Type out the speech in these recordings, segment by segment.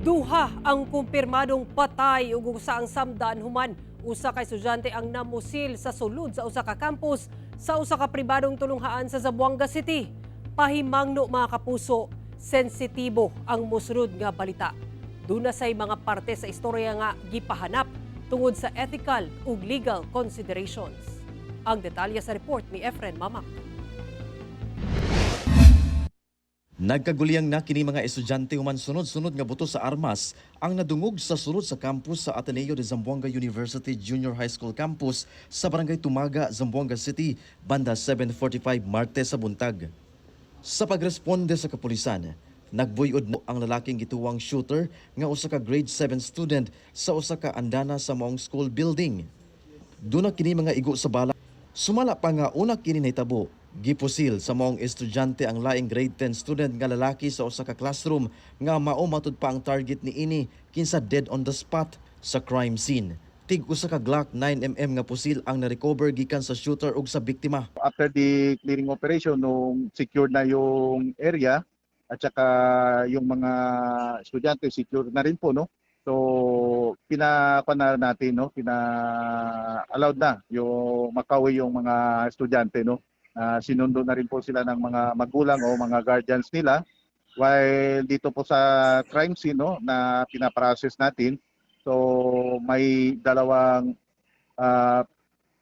Duha ang kumpirmadong patay ug usa ang samdan human usa ka estudyante ang namusil sa sulod sa usa ka campus sa usa ka pribadong tulunghaan sa Zamboanga City. Pahimangno, mga kapuso, sensitibo ang mosunod nga balita. Duna say mga parte sa istorya nga gipahanap tungod sa ethical ug legal considerations. Ang detalye sa report ni Efren Mamak. Nagkaguliyang na kini mga estudyante human sunod-sunod nga buto sa armas ang nadungog sa sulod sa campus sa Ateneo de Zamboanga University Junior High School campus sa Barangay Tumaga, Zamboanga City, banda 7:45 Martes sa buntag. Sa pagresponde sa kapulisan, nagbuyod no ang lalaking gituwang shooter nga usa ka grade 7 student sa usa ka andana sa maong school building. Duna kini mga igo sa bala. Sumala pa nga una kini nahitabo, gipusil sa maong estudyante ang laing grade 10 student nga lalaki sa usa ka classroom nga mao matud pa ang target niini, kinsa dead on the spot sa crime scene. Tig usa ka Glock 9 mm nga pusil ang na-recover gikan sa shooter ug sa biktima. After the clearing operation, nung secured na yung area at saka yung mga estudyante secure na rin po, no? So pinapa na natin, no, pina allowed na yung makauwi yung mga estudyante, no? Sinundo na rin po sila ng mga magulang o mga guardians nila, while dito po sa crime scene, no, na pinaprocess natin, so may dalawang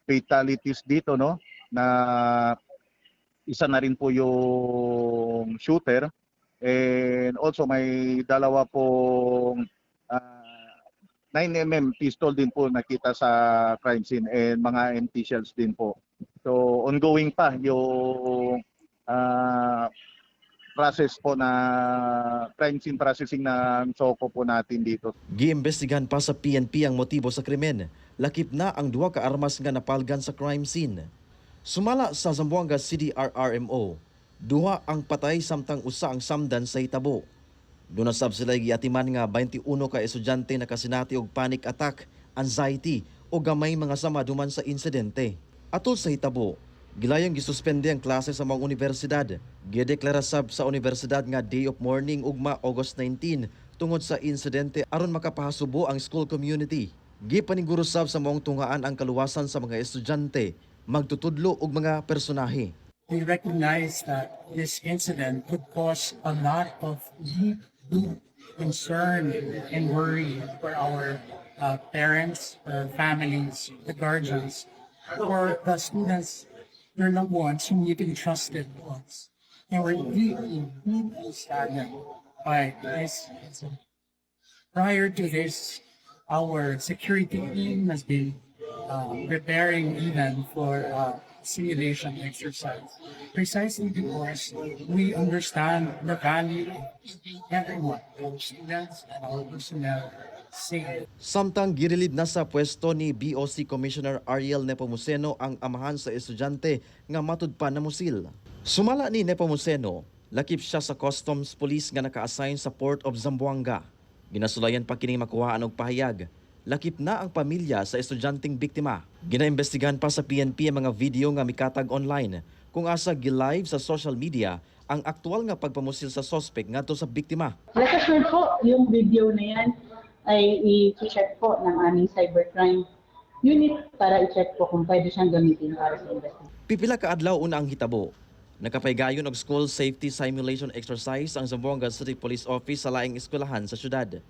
fatalities dito, no, na isa na rin po yung shooter and also may dalawa pong 9 mm pistol din po nakita sa crime scene and mga empty shells din po. So ongoing pa yung process po na crime scene processing ng SOCO po natin dito. Giimbestigahan pa sa PNP ang motibo sa krimen. Lakip na ang duha ka armas nga napalgan sa crime scene. Sumala sa Zamboanga City RRMO, duha ang patay samtang usa ang samdan sa hitabo. Duna sab sila giatiman nga 21 ka estudyante nakasinati og panic attack, anxiety o gamay mga sama duman sa insidente. Atol sa hitabo, gilayong gisuspende ang klase sa mga universidad. Gideklara sab sa universidad nga day of mourning ugma August 19 tungod sa insidente aron makapahasubo ang school community. Gipaniguro sab sa maong tunghaan ang kaluwasan sa mga estudyante, magtutudlo og mga personahe. We recognize that this incident could cause a lot of deep, deep concern and worry for our parents, for our families, the guardians, for the students, their loved ones whom you entrusted to us. And we're deeply, deeply saddened by this incident. Prior to this, our security team has been preparing even for simulation exercise, precisely because we understand the value of keeping everyone, our students and our personnel, safe. Samtang girilib na sa pwesto ni BOC Commissioner Ariel Nepomuceno ang amahan sa estudyante nga matud pa namusil. Sumala ni Nepomuceno, lakip siya sa Customs Police nga naka-assign sa Port of Zamboanga. Ginasulayan pa kining makuhaan og pahayag. Lakip na ang pamilya sa estudyanteng biktima. Ginaimbestigahan pa sa PNP ang mga video nga mikatag online kung asa gi-live sa social media ang aktual nga pagpamusil sa suspect ngadto sa biktima. Rest assured po, yung video na yan ay i-check po ng aming cybercrime unit para i-check po kung pwede siyang gamitin para sa investigation. Pipila ka adlaw una ang hitabo, nakapaygayon og school safety simulation exercise ang Zamboanga City Police Office sa laing eskwelahan sa syudad.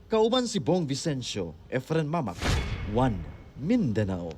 Kauban si Bong Vicencio, Efren Mamak, 1 Mindanao.